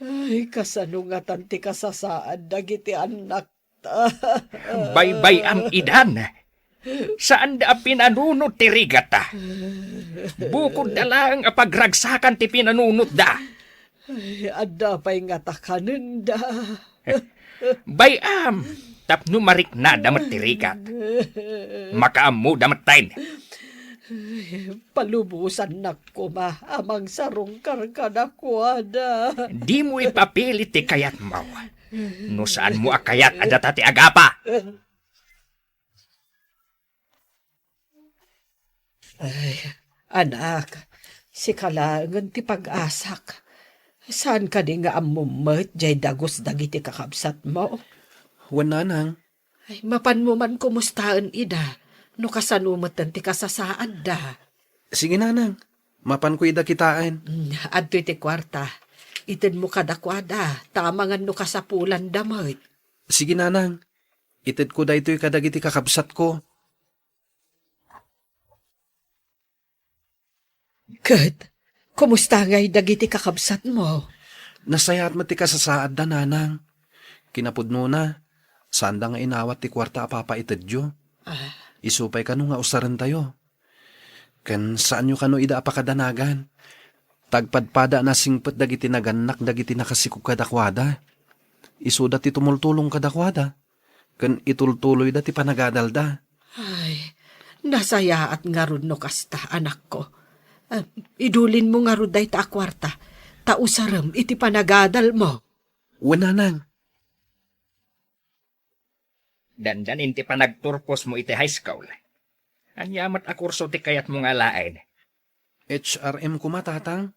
Ay, kasano ngatan ti kasasaad dagiti annak Baybay-am idan. Saanda a pinanunot ti rigatta. Bukodda laeng a pagragsakan ti pinanunotda. Ay, adda pay ngata kanenda. Bay-am, tapno mariknada met ti rigat. Makaammoda metten. Palubosannak koma a mangsarungkar kadakuada. Dimo ipapilit ti kayatmo. No saanmo a kayat a data ti agapa. Ay, anak, sika laengen ti pag-asak. Saan kadi nga ammom met jay dagus dagiti kakabsatmo? Wen, nanang. Ay, mapanmo man kumustaen ida, no kasano metten ti kasasaadda. Sige, nanang. Mapanko ida kitaen. Mm, adtoy ti kuarta. Itedmo kadakuada, ta amangan no kasapulanda met. Sige, nanang. Itedko daytoy kadagiti kakabsatko. Ket, kumusta ngay dagiti kakabsatmo? Nasayaat met ti kasasaadda, nanang. Kinapudnona, saanda nga inawat ti kuarta a papaitedyo. Ah. Isu pay kano nga usarentayo. Ken saanyo kano ida a pakadanagan. Ta agpadpada a nasingpet dagiti nagannak dagiti nakasikog kadakuada. Isuda ti tumultulong kadakuada. Ken itultuloyda ti panagadalda. Ay, nasayaat ngarud no kasta, anakko. Ah, idulinmo ngarud dayta a kuarta, ta usarem iti panagadalmo. Wen, nanang. Dandanin ti panagturposmo iti high school. Ania met a kurso ti kayatmo nga alaen? H R M koma, tatang.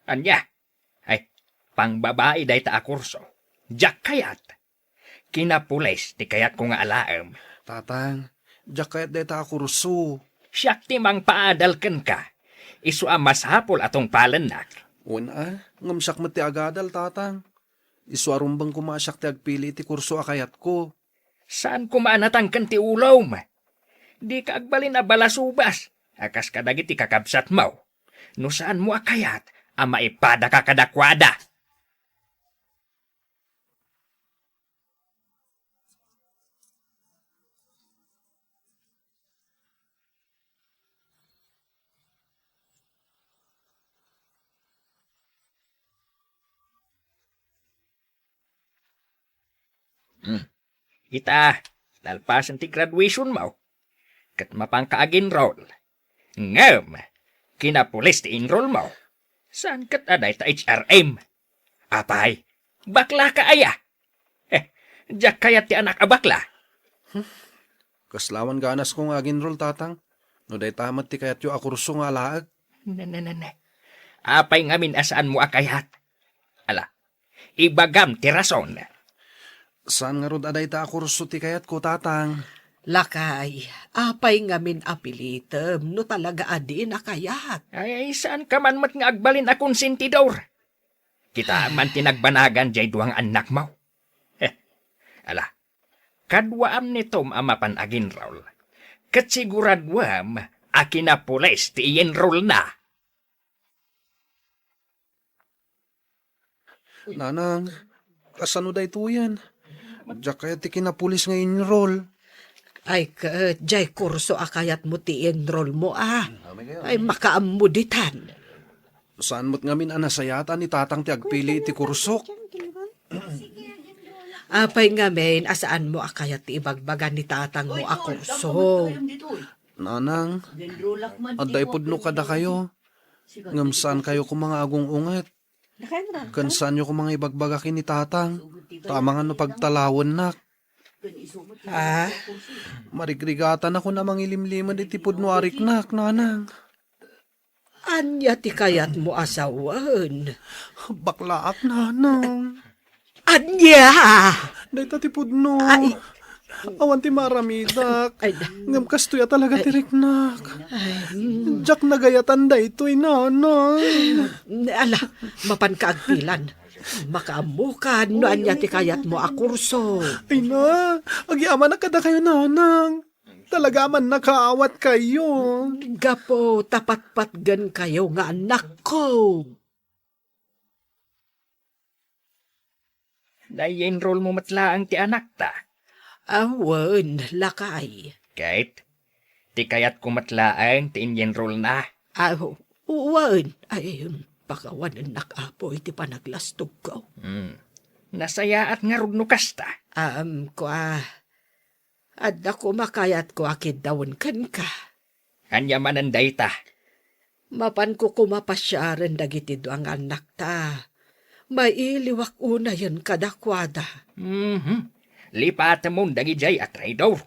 Ania? Ay, pangbabai dayta a kurso. Diak kayat. Kinapulis ti kayatko nga alaem. Tatang, diak kayat dayta a kurso. Siak ti mangpaadal kenka. Isu a masapul a tungpalennak. Wen a, ngem siak met ti agadal, Tatang. Isu a rumbeng koma a siak ti agpili iti kurso a kayatko. Saan koma a natangken ti ulom. Dika agbalin a balasubas a kas kadagiti kakabsatmo. No saanmo a kayat a maipadaka kadakuada. Hmm. Ita, nalpasen ti graduationmo, ket mapanka ag-enroll. Ngem, kinapulis ti enrollmo. Saan ket a dayta H R M? Apay, baklaka aya? Eh, diak kayat ti anak a bakla. Kaslawan ganasko nga ag-enroll, Tatang. No dayta met ti kayatyo a kurso nga alaek. Ne, ne, ne, ne. Apay ngamin a saanmo a kayat? Ala, ibagam ti rason. Saan ngarud a dayta a kurso ti kayatko, Tatang? Lakay, apay ngamin a pilitem no talaga a diin a kayat? Ay, ay, saanka man met nga agbalin a konsentidor. Kita man ti nagbanagan jay dua nga annakmo. Heh, ala, kaduaam ni Tom a mapan ag-enroll. Ket siguraduam a kinapulis ti i-enrollna. Nanang, kasano daytoyen? Diak kayat ti kinapulis nga enroll. Ay, ket, jay kurso a kayatmo ti enrollmo, a. Ay, makaammo ditan. Saan met ngamin a nasayaatan ni Tatang ti agpili iti kursok? Apay ngamin a saanmo a kayat ti ibagbaga ni Tatangmo a kurso? Nanang, adda ipudno kadakayo. Ngem saankayo koma nga agung-unget. Ken saanyo koma nga ibagbaga ken ni Tatang, ta amangan no pagtalawennak. Ah? Marigrigatanakon a mangilimlimed iti pudno a riknak, Nanang. Ania ti kayatmo a sawen? Baklaak, Nanang. Ania? Dayta ti pudno. Ay. Awan ti maaramidak. Ay, da- Ngem kastoy a talaga ti Ay. riknak. Ay, mm. Diak nagayatan daytoy, Nanang. Ala, mapanka agpilan. Makaammokan no ania ti kayatmo a kurso. Ay na, agyamanak kadakayo, Nanang. Talaga a mannakaawatkayo. Gapu ta patpatgenkayo nga annakko. Nai-enrollmo met laeng ti anakta? Awan, lakay. Ket, ti kayatko met laeng ti in-enrollna? Ah, wen. Ay, pakawanennak, Apo, iti panaglastogko. Hmm. Nasayaat ngarud no kasta? Am, kua, adda koma kayatko a kiddawen kenka. Ania manen dayta? Mapanko koma pasiaren dagiti dua nga annakta. Mailiwak unayen kadakuada. Mhm. Lipatemon dagidiay a traidor.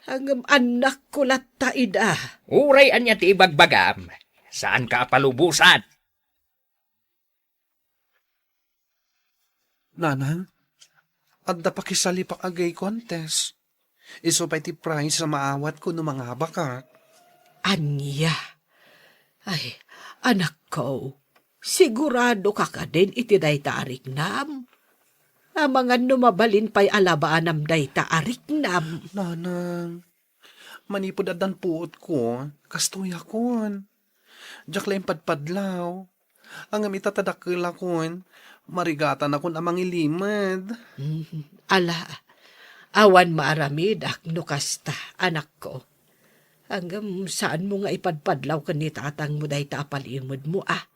Ngem annakko latta ida. Uray ania ti ibagbagam, saanka a palubosan. Nanang, adda pakisalipak a gay contest. Isu pay ti prize a maawatko no mangabakak. Ania? Ay, anakko, siguradoka kadin iti dayta a riknam? Amangan no mabalin pay a labaanam dayta a riknam. Nanang, manipud addan puotko, kastoyakon. Diak la impadpadlaw. Ngem ita ta dakkelakon, marigatanakon a mangilimed. Mm, ala, awan maaramidak no kasta, anakko. Ngem saanmo nga ipadpadlaw ken ni tatangmo dayta a palimedmo, a.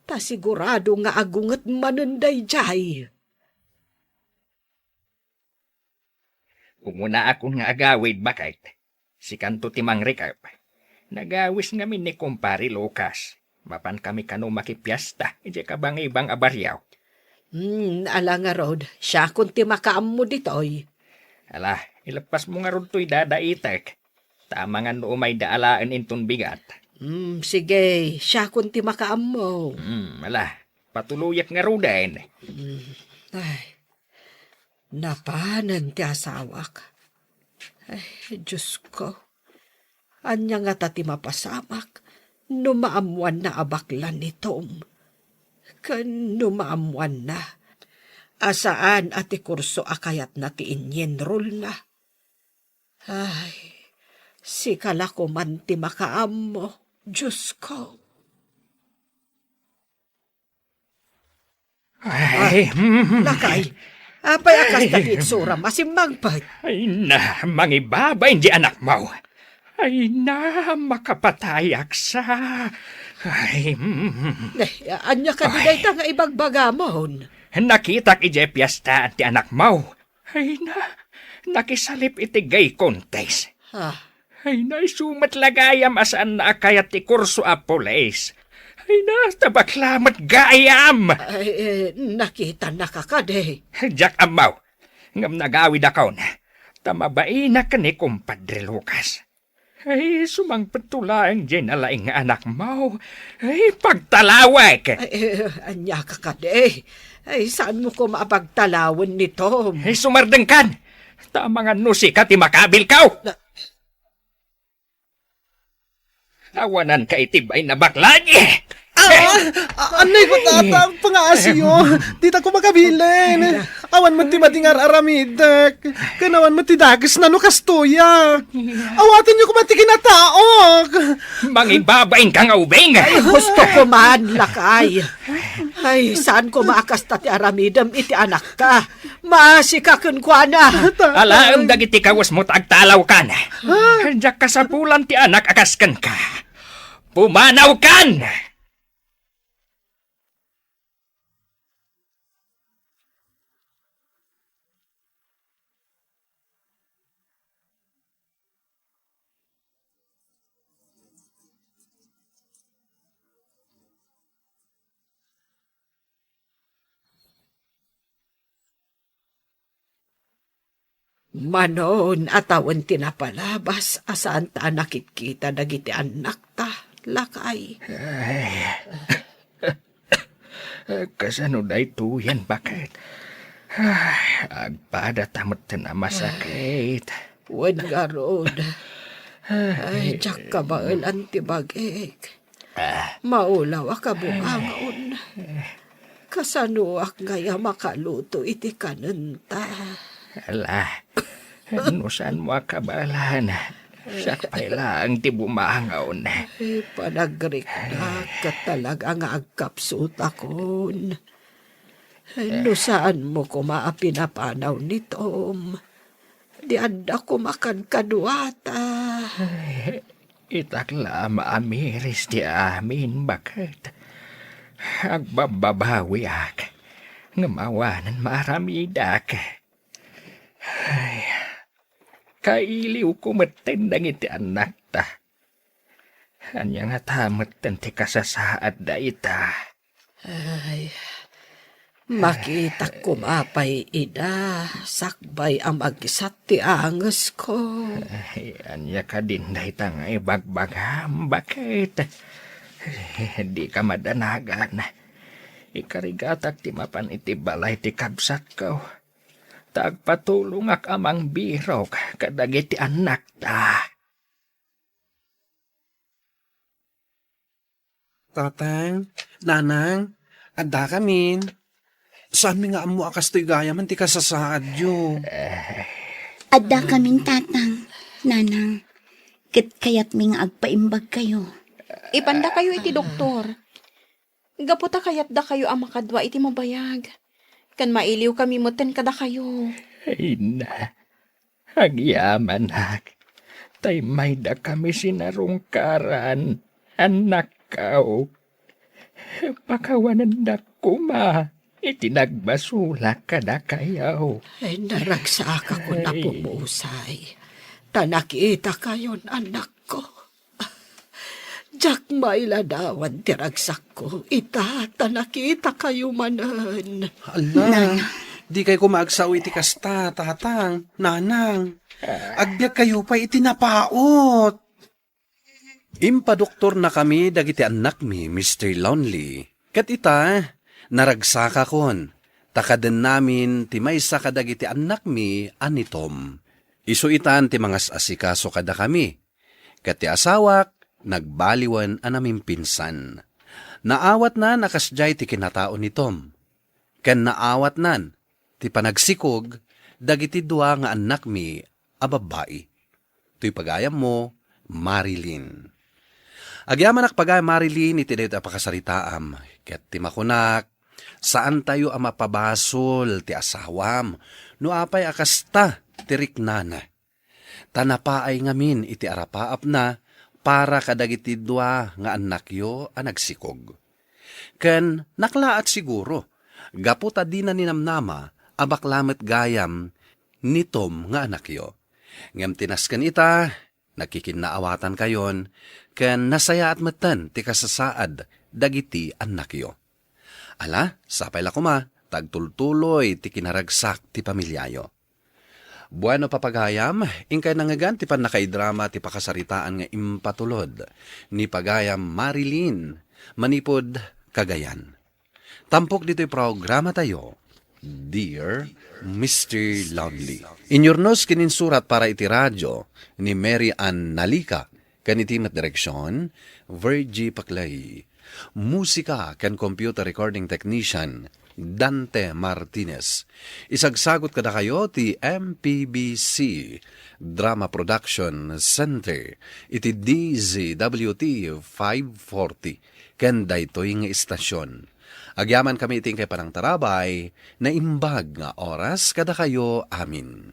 Ta sigurado nga agunget manen daydiay. Umunaakon nga agawid, baket. Sikanto ti mangrikep. Nagawis ngamin ni Kumpare Lucas. Mapankami kano makipiesta idiay kabangibang a barrio. Hmm, ala ngarud, siakon ti makaammo ditoy. Ala, ileppasmo ngarud toy dadaitek. Ta amangan no umayda alaen inton bigat. Hmm, sige, siakon ti makaammo. Hmm, ala, patuloyek ngaruden. Hmm, ay. Napanen ti asawak. Ay, Diosko, ania ngata ti mapasamak no maammoanna a bakla ni Tom, ken no maammoanna a saan a ti kurso a kayatna ti inyenrolna. Ay, sika la koman ti makaammo, Diosko. Ay, mm. Lakay, apay a kasta ti itsuram a simmangpet? Ay na, mangibabain di anakmo. Ay na, makapatayak sa. Ay, mm. Eh, ania kadi dayta nga ibagbagamon? Nakitak idiay piestaan ti anakmo. Ay na, nakisalip iti gay contest. Ah. Ay na, isu met la gayam a saanna a kayat ti kurso a pulis. Ay na, ta bakla met gayam. Ay, eh, nakitannaka kadi. Diak ammo, ngem nagawidakon, ta mabainak ken ni Kumpadre Lucas. Ay, sumangpetto laeng diay nalaing nga anakmo. Ay, pagtalawek! Ay, eh, ania ka kadi? Ay, saanmo koma a pagtalawen ni Tom? Ay, sumardengkan! Ta amangan no sika ti makabilko! Na- Awananka iti bain a bakla! Ah! A-, anay ko, Tatang, pangaasiyo. Dita ko makabilin. Awan met ti madi nga ar-aramidek. Ken awan met ti dakesna no kastoyak. Awatenyo koma ti kinataok. Mangibabain ka nga ubing. Ay, husto koman, lakay. Ay, saan koma a kasta ti aramidem iti anakka? Maasika kenkuana. Tatang. Alaem dagiti kawesmo ta agtalawkan. Ah. Diak kasapulan ti anak a kas kenka. Pumanawkan! Manon a tawen ti napalabas a saanta a nakitkita dagiti annakta, lakay. Ay. Kasano daytoyen, baket? Ay, agpadata metten a masakit. Wen ngarud. Ay, diak kabaelan ti bagik. Ah. Maulaw a kabumangaon. Kasanoak ngay a makaluto iti kanenta? Ala, no saanmo a kabaelan, siak pay laeng ti bumangaon. Eh, panagriknak ket talaga nga agkapsutakon. Eh, no saanmo koma a pinapanaw ni Tom, di adda koma kadkaduata. Itak la a maamiris ti amin, baket. Agbabbabawiak, ngem awanen maaramidak. Ay, kailiwko metten dagiti annakta. Ania ngata metten ti kasasaadda ita? Ay, makitak koma pay ida, sakbay a magsat ti angesko. Ay, ania kadin dayta nga ibagbagam, baket? Dika madanagan. Ikarigatak ti mapan iti balay ti kabsatko. Ta agpatulongak a mangbirok kadagiti annakta. Tatang, Nanang, addakamin. Saanmi nga ammo a kastoy gayamen ti kasasaadyo. Addakamin, Tatang, Nanang, ket kayatmi nga agpaimbagkayo. Ipandakayo iti doktor. Gapu ta kayatdakayo a makadua iti mabayag, ken mailiwkami metten kadakayo. Ay na, agyamanak, ta immaydakami sinarungkaran, annakko. Pakawanendak koma iti nagbasolak kadakayo. Ay, naragsakakon a pumusay, ta nakitakayon, annakko. Diak mailadawan ti ragsakko ita ta nakitakayo manen. Ala, dikay koma agsao iti kasta, Tatang, Nanang. Agbiagkayo pay iti napaut. Impadoktornakami dagiti annakmi, Mister Lonely. Ket ita, naragsakakon, ta kadennamin ti maysa kadagiti annakmi a ni Tom. Isu itan ti mangas-asikaso kadakami. Ket ti asawak, nagbaliwen a namimpinsan. Naawatnan a kasdiay ti kinatao ni Tom, ken naawatnan ti panagsikog dagiti dua nga annakmi a babbai. Toy pagayammo, Marilyn. Agyamanak pagayam Marilyn iti daytoy a pakasaritaam, ket ti makunak, saantayo a mapabasol ti asawam no apay a kasta ti riknana. Ta napaay ngamin iti arapaapna para kadagiti dua nga annakyo a nagsikog. Ken naklaat siguro, gapu ta dina ninamnama a bakla met gayam ni Tom nga anakyo. Ngem ti nasken ita, nagkikinnaawatankayon, ken nasayaat metten ti kasasaad dagiti annakyo. Ala, sapay la koma, ta agtultuloy ti kinaragsak ti pamiliayo. Bueno, papagayam, inkay nangngegan ti pannakaidrama ti pakasaritaan nga impatulod ni pagayam Marilyn manipud Cagayan. Tampok ditoy programatayo, Dear Mister Lonely. Inyurnos ken insurat para iti radio ni Mary Ann Nalica, ken iti met direksion, Virgie Paclay. Musika ken computer recording technician, Dante Martinez. Isagsagot kadakayo ti M P B C Drama Production Center iti D Z W T five forty ken daytoy nga istasyon. Agyamankami iti inkay panangtarabay, naimbag nga oras kadakayo amin.